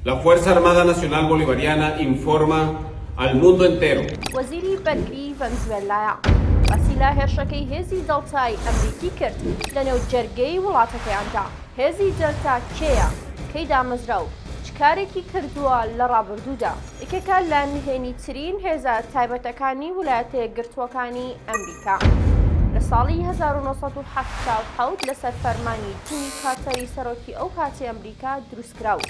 La Fuerza Armada Nacional Bolivariana informa al mundo entero. وەزیری بەرگری ڤەنزوێلایە باسی لە هێرشەکەی هێزی دەڵتای ئەمریکی کرد لەنێو جەرگەی وڵاتەکەیاندا. هێزی دەلتا کێیە؟ کەی دامەزرا و چ کارێکی کردووە لە ڕابردوودا؟ یەکێکە لە نهێنیترین هێزە تایبەتەکانی ولایەتە یەکگرتووەکانی ئەمریکا. لە ساڵی 1977 لەسەر فەرمانی جیمی کارتەری سەرۆکی ئەو کاتی ئەمریکا دروستکرا و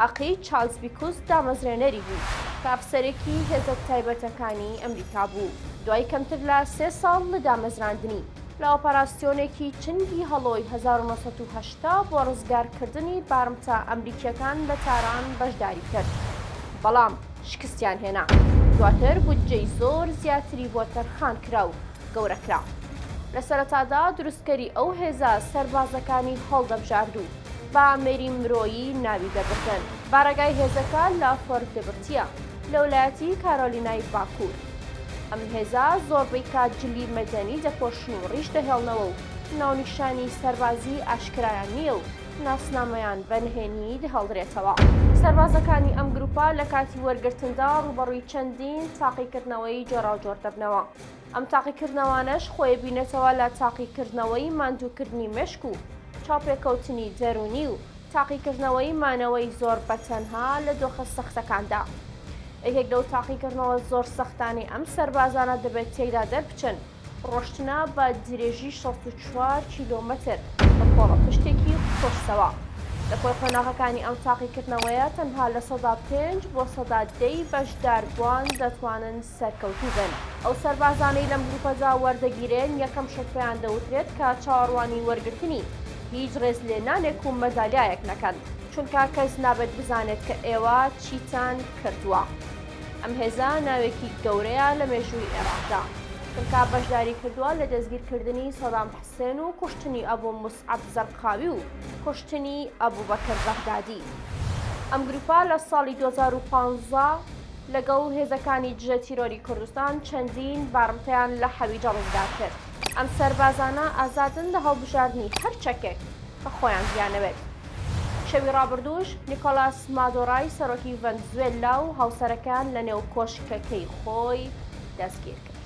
عەقید چارلز بیکوس دامەزرێنەری بوو کە ئەفسەرێکی هێزە تایبەتەکانی ئەمریکا بوو. دوای کەمتر لە سێ ساڵ لە دامەزراندنی، لە ئۆپەراسیۆنێکی چنگی هەڵۆی 1980 بۆ ڕزگارکردنی بارمتە ئەمریکییەکان لە تاران بەشداری کرد، بەڵام شکستیان هێنا. دواتر بودجەی زۆر زیاتری بۆ تەرخان کرا و گەورە کرا. لە سەرەتادا دروستکەری ئەو هێزە سەربازەکانی هەڵدەبژارد و بە ئامێری مرۆیی ناوی دەبردن. بارەگای هێزەکە لە فۆرت لیبرتییە لە ولایەتی کارۆلینای باکوور. ئەم هێزە زۆربەی کات جلی مەدەنی دەپۆشن و ڕیش دەهێڵنەوە و ناونیشانی سەربازی ئاشکرایان نییە و ناسنامەیان بە نهێنی دەهێڵدرێتەوە. سەربازەکانی ئەم گروپە لە کاتی وەرگرتندا ڕووبەڕووی چەندین تاقیکردنەوەی جۆراوجۆر دەبنەوە. ئەم تاقیکردنەوانەش خۆیبینێتەوە لە تاقیکردنەوەی ماندووکردنی مێشک و چاوپێکەوتنی دەروونی و تاقیکردنەوەی مانەوەی زۆر بەتەنها لە دۆخە سەختەکاندا. یەکێک لەو تاقیکردنەوە زۆر سەختانەی ئەم سەربازانە دەبێت تێیدا دەربچن، ڕۆشتنە بە درێژی 64 کیلۆمەتر بە کۆڵەپشتێکی قورسەوە. لە کۆی قۆناغەکانی ئەم تاقیکردنەوەیە تەنها 5% بۆ 10% بەشداربووان دەتوانن سەرکەوتوو بن. ئەو سەربازانەی لەم گروپەدا وەردەگیرێن یەکەم شت پێیان دەوترێت کە چاوەڕوانی وەرگرتنی هیچ ڕێزلێنانێک و مەدالیایەک نەکەن، چونکە کەس نابێت بزانێت کە ئێوە چیتان کردووە. ئەم هێزە ناوێکی گەورەیە لە مێژووی عێراقدا، چونکە بەشداری کردووە لە دەستگیرکردنی سەدام حسێن و کوشتنی ئەبو موسعەب زەرقاوی و کوشتنی ئەبوبەکر بەغدادی. ئەم گروپە لە ساڵی 2015 لەگەڵ هێزەکانی دژە تیرۆری کوردستان چەندین بارمتەیان لە حەویجە ڕزگار کرد. ئەم سەربازانە ئازادن لە هەڵبژاردنی هەر چەکێک کە خۆیان بیانەوێت. شەوی ڕابردووش نیکۆلاس مادۆرای سەرۆکی ڤەنزوێلا و هاوسەرەکەیان لەنێو کۆشکەکەی خۆی دەستگیر کرد.